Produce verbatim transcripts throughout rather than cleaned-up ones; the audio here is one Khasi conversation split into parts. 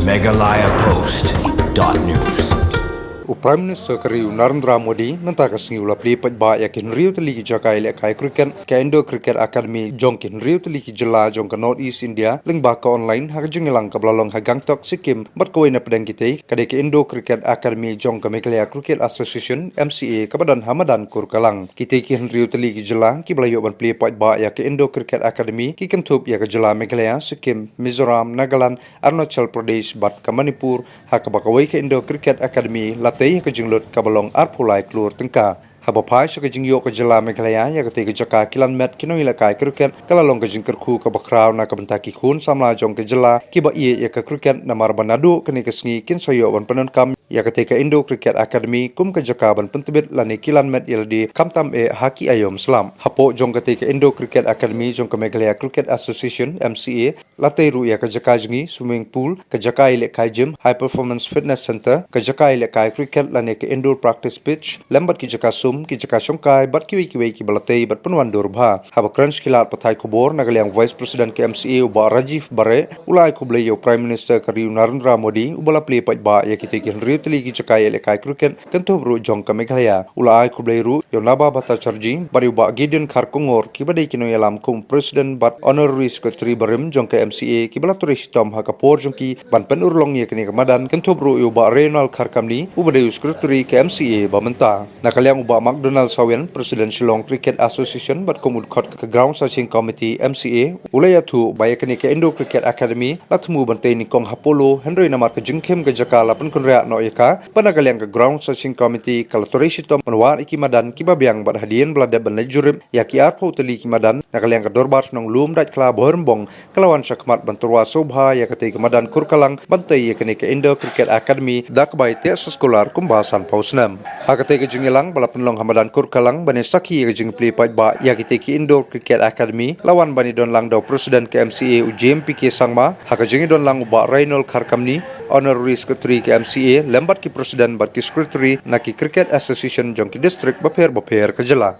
Meghalaya Post dot news. U Prime Minister ka ri u Narendra Modi mynta ka sngi u la plie paidbah ïa ki hynriew tylli ki jaka ïalehkai cricket, ka Indoor Cricket Academy jong ki hynriew tylli ki jylla jong ka North East India, lyngba ka online ha ka jingïalang kaba la long ha Gangtok, Sikkim, bad kawei na pdeng kitei ka dei ka Indoor Cricket Academy jong ka Meghalaya Cricket Association, M C A, kaba don ha madan Kurkalang. Kitei ki hynriew tylli ki jylla kiba la ïoh ban plie paidbah ïa ka Indoor Cricket Academy ki kynthup ïa ka jylla Meghalaya, Sikkim, Mizoram, Nagaland, Arunachal Pradesh bad ka Manipur, ha kaba kawei ka Indoor Cricket Academy la tei ha ka jinglut kaba long arphew lai klur tyngka. Haba phai sha ka jingïoh ka jylla Meghalaya ïa katei ka jaka, ki lan met ki nongïalehkai cricket, ka la long ka jingkyrkhu kaba khraw na ka bynta ki khun samla jong ka jylla kiba ïeit ïa ka cricket, namar ba naduh kane ka sngi kin sa ïoh ban pyndonkam ïa katei ka Indoor Cricket Academy kum ka jaka ban pyntbit lane ki lan met ïa lade khamtam eh ha ki aïom slap. Hapoh jong katei ka Indoor Cricket Academy jong ka Meghalaya Cricket Association, M C A, la tei ruh ïa ka jaka jngi, swimming pool, ka jaka ïalehkai gym, high performance fitness center, ka jaka ïalehkai cricket lane ka indoor practice pitch, lem bad ki jaka sum, ki jaka shongkai bad kiwei kiwei kiba la tei bad pynwandur bha. Haba kren sha ki lad pathai khubor na ka liang Vice President ka M C A u Bah Rajiv Bare, u la ai khublei ïa u Prime Minister ka ri u Narendra Modi uba la plie paidbah ïa kitei ki hynriew tylli ki jaka ïalehkai cricket kynthup ruh jong ka Meghalaya. U la ai khublei ruh ïa u Naba Bhattacharjee bad ïa u Bah Gideon Kharkongor, kiba dei ki nongïalam kum President bad Honorary Secretary barim jong ka M C A, kiba la trei shitom ha ka por jong ki ban pynurlong ïa kane ka madan, kynthup ruh ïa u Bah Raynold Kharkamni uba dei u Secretary ka M C A ba mynta. Na ka liang u Bah McDonald Sawian, President Shillong Cricket Association bad kum u dkhot ka Ground Searching Committee, M C A, u la ïathuh ba ïa kane ka Indoor Cricket Academy la thmu ban tei nyngkong ha Polo, hynrei namar ka jingkhim ka jaka la pynkynriah noh ïa ka, bad na ka liang ka Ground Searching Committee ka la trei shitom ban wad ïa ki madan kiba biang, bad hadien ba la dep ban leit jurip ïa ki arphew tylli ki madan, na ka liang ka Dorbar Shnong Lumdaitkhla Bhoirymbong ka la wan shakhmat ban tyrwa sngewbha ïa katei ka madan Kurkalang ban tei ïa kane ka Indoor Cricket Academy da kaba ïateh sa scholar kumba sanphew snem. Ha katei ka jingïalang ba la pynlong ha madan Kurkalang ban ïasakhi ïa ka jingplie paidbah ïa kitei ki Indoor Cricket Academy, la wan ban ïadon lang da u President ka M C A u James P K Sangma, ha ka jingïadon lang u Bah Raynold Kharkamni, Honorary Secretary ka M C A, lem bad ki President bad ki Secretary na ki Cricket Association jong ki district bapher bapher ka jylla.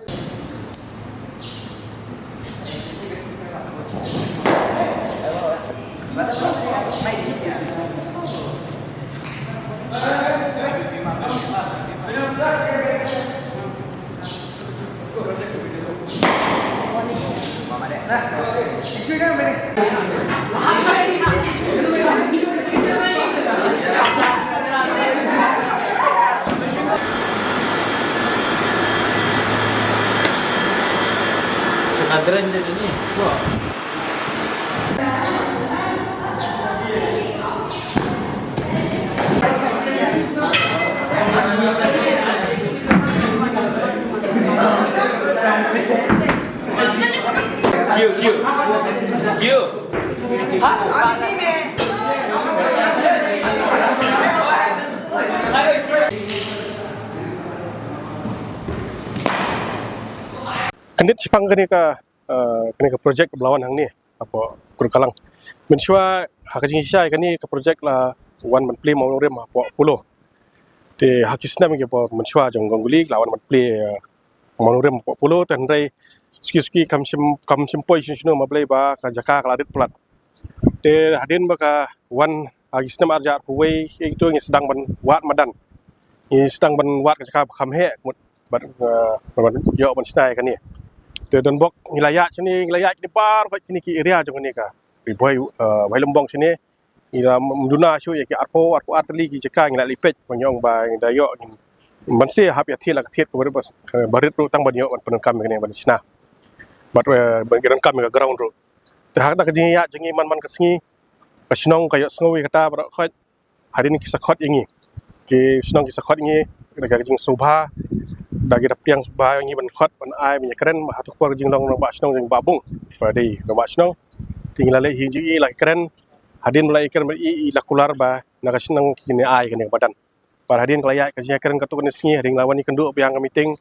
Sekadran je ni. Kiew, kiew. Kiew. Kyndit shaphang kane ka, eh, kane ka projek ba la wan hangne hapoh Kurkalang. Mynshuwa ha ka jingshisha kane ka projek la wan ban plie mawnongrim hapoh Polo. Te ha ki snem kiba mynshuwa jong Ganguly la wan ban plie, eh, mawnongrim hapoh Polo, te hynrei suki suki kam shym, kam shym poi shuh shuh, namar balei ba ka jaka ka la rit palat. Te hadien ba ka wan ha ki snem ar hajar arphew wei, ïa kito ngi sdang ban wad madan. Ngi sdang ban wad ka jaka ba kham heh, mut bad, eh, ban ïoh ban shna ïa kane. Te don bok ngi la ïaid shane, ngi la ïaid kine baroh kine ki area jong kane ka Ri Bhoi, eh, Bhoirymbong shane. Ngi la duna shuh ïa ki arphew, arphew ar tylli ki jaka ngi la leit peit, ban ïoh ba ngi da ïoh ngin ban shu hap ïa thied la ka thied, ka barit ba, eh, barit ruh tang ban ïoh ban pyndonkam ïa kane ban shna. Bad, eh, ban donkam ïa ka ground ruh. Te ha kata ka jingïaid jong ngi man man ka sngi, ka shnong ka ïohsngew ïa kata baroh khoit. Hadien ki sa khot ïa ngi, ki shnong ki sa khot ïa ngi da ka jingsngewbha, da ki da pdiang sngewbha ïa ngi ban khot, ban ai, ban ïakren, ha tu ka por ka jinglong rangbah shnong, rangbah bung ba dei rangbah shnong. Te ngi la leit hi ju i la kren, hadien ba la kren ba i, i la kular ba na ka shnong kin ai kane ka madan. Bad hadien ka la ïaid ka jingïakren katto katne sngi, hadien la wan ïakynduh biang ka meeting.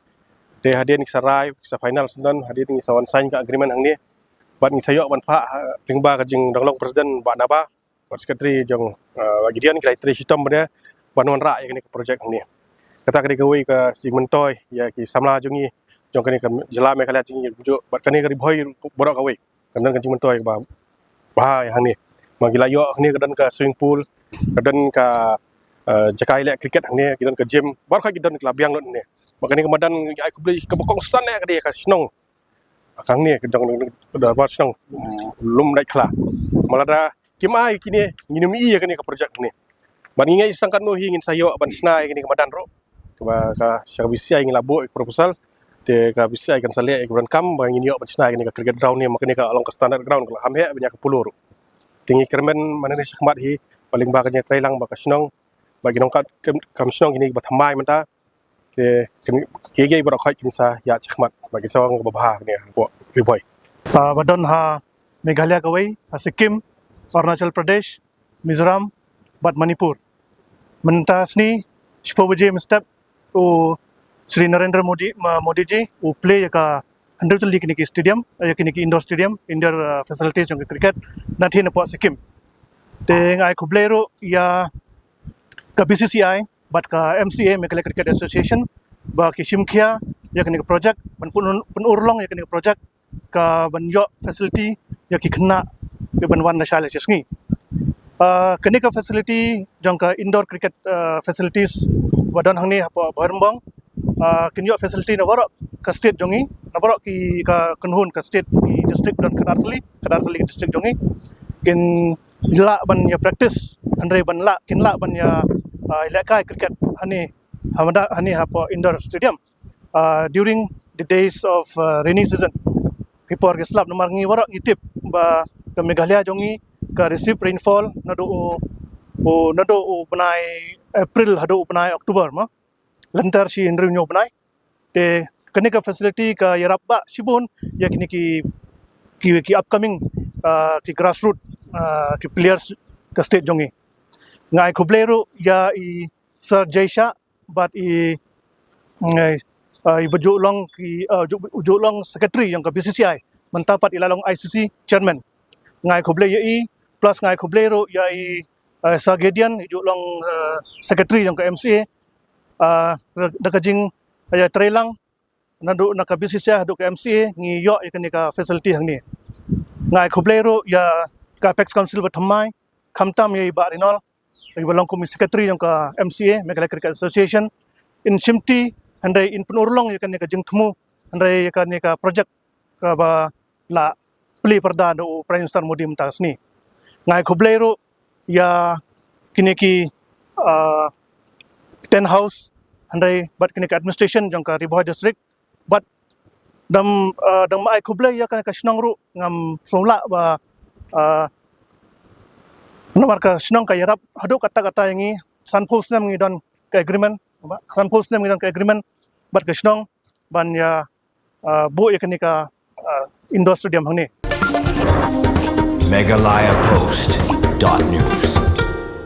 Te hadien ki sa rai, ki sa final syndon, hadien ki sa wan sign ka agreement hangne. Bad ngi sa ïoh ban phah, ha, lyngba ka jingdonglong president Bah Naba bad secretary jong, eh, Bah Gideon, ki la trei shitom bad ban wanrah ïa kane ka projek hangne. Kata ka dei kawei ka jingmyntoi ïa ki samla jong ngi, jong kane ka jylla Meghalaya jong ngi, bad kane ka Ri Bhoi baroh kawei. Ka don ka jingmyntoi ba bha ïa hangne. Ma ngi la ïoh hangne ka don ka swimming pool, ka don ka, eh, jaka ïaleh cricket hangne, ki don ka gym, baroh khoit ki don ka la biang lut hangne. Bad kane ka madan ngi ai khublei kaba kongsan eh ka dei ka shnong. Ka hangne ka dang ka dang ba shnong lum dai khla. Malada kim ai kine ngin ym ïa kane ka project hangne. Bad ngi ngai sangkat no hi ngin sa ïoh ban shna ïa kane ka madan ruh. Kaba ka sha ka B C C I ngi la buh ïa ka proposal. Te ka B C C I kan sa leh ïa ka ban kam ba ngin ïoh ban shna ïa kane ka cricket ground ne ma kane ka long ka standard ground ka la ham heh ban ïa ka polo ruh. Te ngi kyrmen mane ne shakhmat hi ba lyngba ka jingtreilang ba ka shnong ba ki nongkat kam shnong kine ba thymmai mynta. Te kin ki ki baroh khoit kin sa ïa shakhmat ba kin sa ong ba bha kane hapoh Ri Bhoi. Ah, ba don ha Meghalaya kawei, ha Sikkim, Arunachal Pradesh, Mizoram bad Manipur. Mynta sngi shiphew baje mynstep u Shri Narendra Modi, ma-, Modi ji u plie ïa ka hynriew tylli kine ki stadium, ïa kine ki indoor stadium, indoor, uh, facilities jong ka cricket na thien hapoh Sikkim. Te ngai khublei ruh ïa ka B C C I bad ka M C A, Meghalaya Cricket Association, ba ki shim khia ïa kane ka project, ban pyn-, pynurlong ïa kane ka project, ka ban ïoh facility ïa ki khynnah ki ban wan lashai lashisngi. Ah, kane ka facility jong ka indoor cricket, ah, facilities ba don hangne hapoh Bhoirymbong, ah, kin ïoh facility na baroh ka state jong ngi, na baroh ki ka kynhun ka state, ki district don khatar tylli, khatar tylli ki district jong ngi. Kin lah ban ïa practice, hynrei ban lah, kin lah ban ïa, ah, lehkai cricket hangne, ha madan hangne hapoh indoor stadium. Uh, during the days of, uh, rainy season, ki por ki slap, namar ngi baroh ngi tip ba ka Meghalaya jong ngi ka receive rainfall naduh u, u, naduh u bnai April haduh u bnai October mo. Lynter shi hynriew hynñiew bnai. Te kane ka facility ka ïarap bha shibun ïa kine ki, ki, ki upcoming, uh, ki grassroot, uh, ki players ka state jong ngi. Ngai khublei ruh ïa i Sir Jay Shah bad i, eh, eh, i ba ju long ki, eh, ju, ju long secretary jong ka B C C I. Mynta pat i la long I C C chairman. Ngai khublei ïa i, plus ngai khublei ruh ïa i, eh, Sir Gideon, i ju long, eh, secretary jong ka M C A. Ah, da ka jing, eh, ïa treilang naduh na ka B C C I haduh ka M C A ngi ïoh ïa kane ka facility hangne. Ngai khublei ruh ïa ka Apex Council ba thymmai, khamtam ïa i Bah Rinol, i ba long kum i secretary jong ka M C A, Meghalaya Cricket Association, in shimti hynrei in pynurlong ïa kane ka jingthmu, hynrei ïa kane ka project kaba la plie pyrda da u Prime Minister Modi mynta ka sngi. Ngai khublei ruh ïa kine ki, ah, tent house, hynrei bad kine ki administration jong ka Ri Bhoi District, bad dang, ah, dang ai khublei ïa kane ka shnong ruh, ngam sngewlah ba, ah, namar ka shnong ka ïarap haduh katta katta ïa ngi, sanphew snem ngi don ka agreement, ba, sanphew snem ngi don ka agreement bad ka shnong ban ïa, ah, buh ïa kane ka, ah, indoor stadium hangne. Meghalaya Post dot news.